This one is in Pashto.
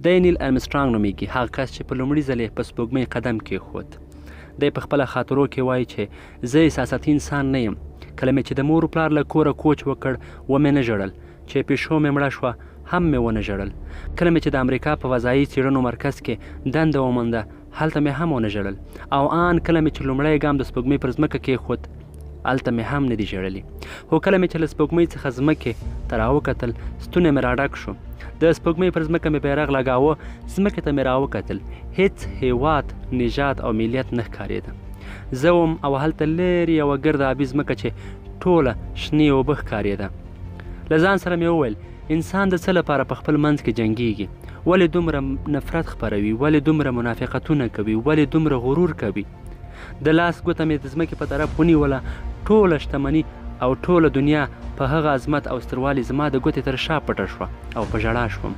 دی نیل ارمسټرانګ نومېږي، هغه کس چې په لومړي ځل یې په سپوږمۍ قدم کېښود. دی په خپله خاطرو کې وايي چې زه احساساتي انسان نه یم. کله مې چې د مور و پلار له کوره کوچ وکړ، ومې نه ژړل. چې پیشو مې مړه شوه، هم مې ونه ژړل. کله مې چې د امریکا په فضايي څېړنو مرکز کې دنده ومونده، هلته مې هم ونه ژړل. او آن کله مې چې لومړی ګام د سپوږمۍ پر ځمکه کېښود، هلته مې هم نه دي ژړلي. خو کله مې چې له سپوږمۍ څخه ځمکې ته راوکتل، ستونی مې راډک شو. د سپوږمۍ پر ځمکه مې بیرغ لګاوه، ځمکې ته مې راوکتل، هیڅ هیواد، نژاد او ملیت نه ښکارېده. زه وم او هلته لرې یوه ګرده آبي ځمکه چې ټوله شنې اوبه ښکارېده. له ځان سره مې وویل، انسان د څه لپاره په خپل منځ کې جنګېږي؟ ولې دومره نفرت خپروي؟ ولې دومره منافقتونه کوي؟ ولې دومره غرور کوي؟ د لاس ګوته مې د ځمکې په طرف ونیوله، ټوله شتمني او ټوله دنیا په هغه عظمت او ستروالي زما د ګوتې تر شا پټه شوه او په ژړا شوم.